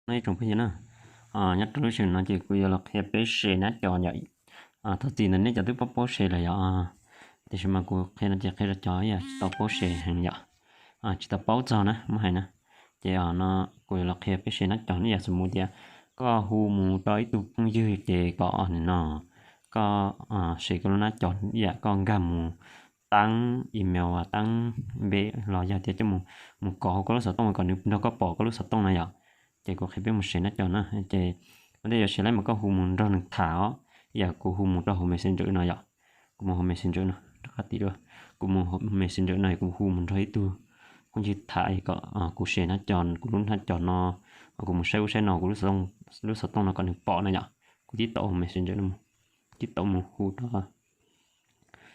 Nyob zoo ib tsoom phooj ywg na, nyob rau lub sij hawm no ces kuv yuav los qhia peb se nab cov yom. Thov txim ntawm nej cov twb paub paub se lawm yom, tiam sis mas kuv qhia no ces qhia rau cov ib yam tsis tau paub se heev yom, tsis tau paub txog na muab hais na. Ces no kuv yuav los qhia peb se nab cov, ib yam xws mus tias koj hu mus rau ib tug phooj ywg ces kom nim no koj se koj lub nab cov ib yam koj nkag mus taab email, taab npe los yog tias coj mus, mus kov hauv koj lub xov tooj kom nws nrog koj pom koj lub xov tooj na yom. Ces kuv qhia peb mus se nab cov na, ces ua ntej yuav se laib mas koj hu mus nrog nws tham os, ib yam kuv hu mus rau hauv Messenger no yom. Kuv mus hauv Messenger no rov qab tim dua, kuv mus hauv Messenger no kuv hu mus nrog ib tug phooj ywg tham kom kuv se nab cov, kuv lub nab cov no, kuv mus saib ub saib no kuv lub xov tooj no kom nws pom na yom. Kuv tib taum hauv Messenger no, tib taum mus hu rau,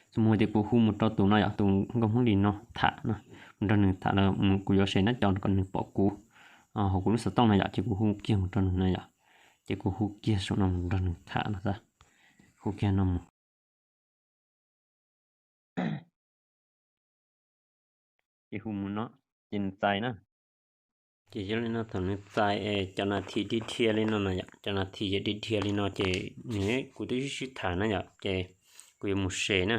xws mus tias kuv hu mus rau tus no yom, tus nkauj Hmoob li no tham no, mus nrog nws tham los kuv yuav se nab cov kom nws pom kuv hauv kuv lub xov tooj no yom, ces kuv hu kiag mus rau nws no yom. Ces kuv hu kiag saum no mus nrog nws tham no, hu kiag no mus. Ces hu mus no, ces nws txais na. Ces yog li no thaum nws txais es cov nas this dhia dhia li no no yom, cov nas this yog dhia dhia li no ces nws, kuv twb sib sib tham na yom, ces kuv yuav mus se na,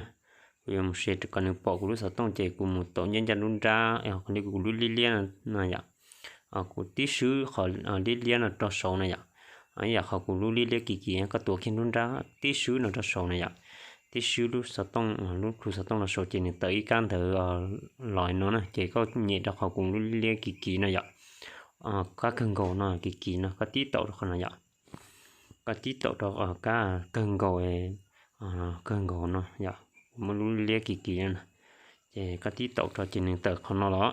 kuv yuav mus se kom nws pom kuv lub xov tooj ces kuv mus taum ncaj ncaj nruab nrab, qhov li kuv lub liab liab no yom. Kuv tib swb qhov liab liab no rau saud na yom. Ib yam qhov kuv lub liab liab kim kim koj tuav kiag nruab nrab tib swb no rau saud na yom. Tib swb lub xov tooj, lub plhu xov tooj no saud ces nws tawm ib kab ntawv los no na, ces koj nyem rau qhov kuv lub liab liab kim kim no yom. Kab kawg nkaus no kim kim no koj tib taum rau qhov no yom. Koj tib taum rau kab kawg nkaus, kawg nkaus no yom, kuv muaj lub liab kim kim no na. Ces koj tib taum rau ces nws tawm qhov no los.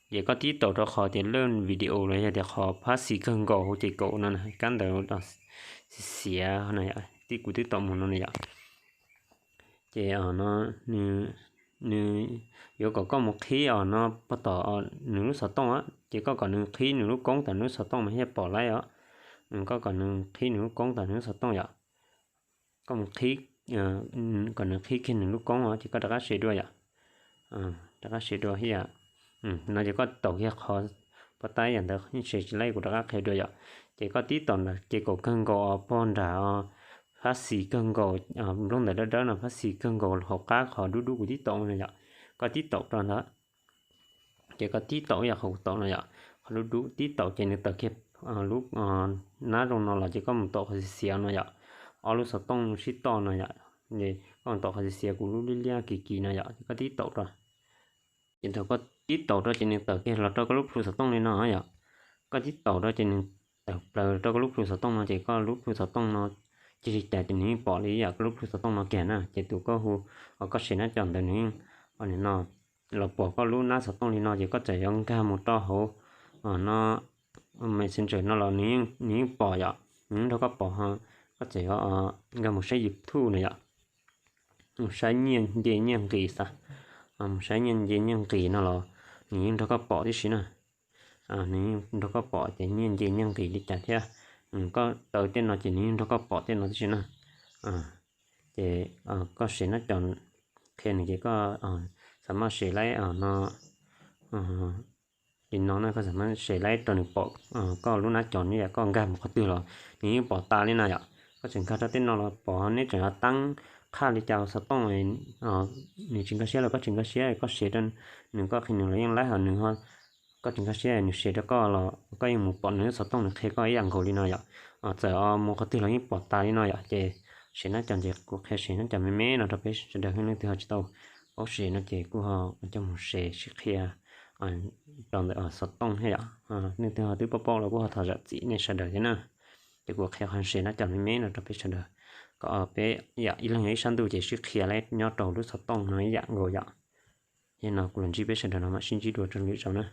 Ces koj tib taum rau qhov tias lej video los yog tias qhov phab xis kawg nkaus hauv ces kaum no na, kab ntawv xiav xiav no, tib kuv twb taum mus no na yom. Ces no nws yuav kom koj mus qhib os no pog tom nws lub xov tooj, ces koj kom nws qhib nws lub koob tom nws lub xov tooj mas thiaj pom laib os. Koj kom nws qhib nws lub koob tom nws lub xov tooj yom. Koj mus qhib, kom nws qhib kiag nws lub koob os ces koj rov qab se dua yom. Rov qab se dua thiab yom. No ces koj taum kiag qhov pov tab yam ntawd yeej se tsis laib, kuv rov qab qhia dua yom. Ces koj tib taum ntawm ces kaum kawg nkaus os pog nram os, phab xis kawg nkaus, nplooj ntawm dawb dawb no phab xis kawg nkaus hauv qab qhov dub dub kuv tib taum no yom. Koj tib taum rau ntawd. Ces koj tib taum ib yam qhov kuv taum no yom, qhov dub dub tib taum ces nws tawm kiag lub nab zoo no los ces koj mus taum qhov xiav xiav no yom, ob lub xov tooj sib toj no yom. Koj mus taum qhov xiav xiav kuv lub liab liab kim kim no yom, ces koj tib taum rau. Ces thaum koj tib taum rau ces nws tawm kiag los rau koj lub plhu xov tooj li no yom. Koj tib taum rau ces nws tawm plaws rau koj lub plhu xov tooj no ces koj lub plhu xov tooj no cia li cas ces nws yeej pom li ib yam koj lub plhu xov tooj no kiag na. Ces tus koj hu, koj se nab cov ntawd nws yeej, o, nim no los pom koj lub nab xov tooj li no ces koj txawm yuav nkag mus rau hauv no Messenger no los nws yeej pom yom, nws yeej nrog koj pom. Koj txawm yuav nkag mus saib YouTube no yom, mus saib nyiaj nce nyiaj nqis xav, mus saib nyiaj nce nyiaj nqis no los nws yeej nrog koj pom tib si na. Nws yeej nrog koj pom ces nyiaj nce nyiaj nqis li cas thiab, koj taw tej no ces nws yeej nrog koj pom tej no tib si na. Ces koj se nab cov qhia nws ces koj xav maj se laib no li no na, koj xav maj se laib rau nws pom koj lub nab cov no yom, koj nkag mus qhov twg los nws yeej pom tas li no yom. Koj tseem nkag rau tej no los pom, neb tseem yuav taab qhaj li cas xov tooj, nws tsis nkag siab los koj tsis nkag siab, koj se rau nws, koj qhia nws los yeej laib, ho nws, koj tsis nkag siab nws se rau koj los koj yeej mus pom nws lub xov tooj nws qhia koj ib yam nkaus li no yom. Txawm mus qhov twg los yeej pom tas li no yom. Ces se nab cov ces kuv qhia se nab cov me me no rau peb sawv daws, leej twg ho tsis tau paub se no ces kuj ho coj mus se sib qhia rau ntawm xov tooj thiab yom. Leej twg ho twb paub paub los kuj ho thov zam txim nej sawv daws thiab na. Ces kuv qhia qhov se nab cov me me no rau peb sawv daws, kom peb yam ib leeg yog ib sab ntuj ces sib qhia laib nyob rau lub xov tooj no ib yam nkaus yom. Yog no kuv los ntsib peb sawv daws no mam sib ntsib dua rau lwm zaus na.